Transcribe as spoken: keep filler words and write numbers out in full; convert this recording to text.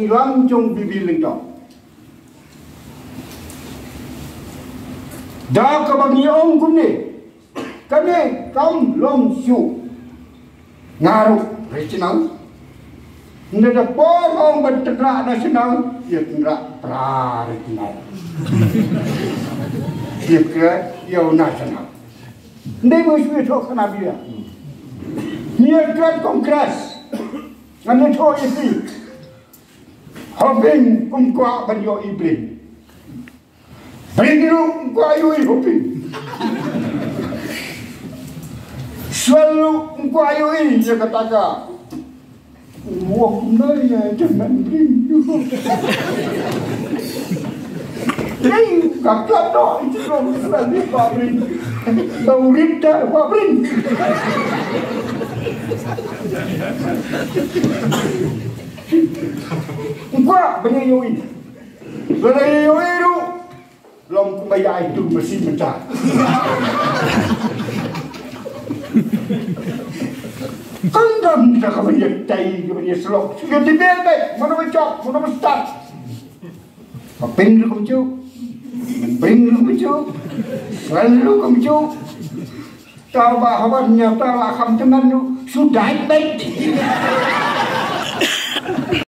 Ïalang jong Bibil Lyngdoh. Da kaba ngi ong kumne, kane kam long shuh. Nga ruh regional. Nda da por ong ban tynrah national, ïa tynrah pra regional. Ïa kret ïa u national. Nda ba shu ïathoh khana bia. Ïa kret Congress. Ngan ïathoh ïa phi. Hoping kum kwah ban ïoh i Bring. Bring ruh kum kwah ïoh i Hoping. Swell ruh kum kwah ïoh i ïa kata ka. Wok na ïa jangan Bring. Bring ka klap doh itu dong Swell ni Pak Bring. Tau rit dah Pak Bring. Kum kwah ban ïoh i. Ban ïoh i ruh. Long kumba ïa ai tu masi mynta. Kan dang da ka ban ïa tai ka ban ïa slok. Shu ïa tiber bek mano ba jop mano ba start. Ka Ping ruh kumjuh. Bring ruh kumjuh. Swell ruh kumjuh. Tau ba hawan nya tau la kham tyngan ruh. Shu dait bek.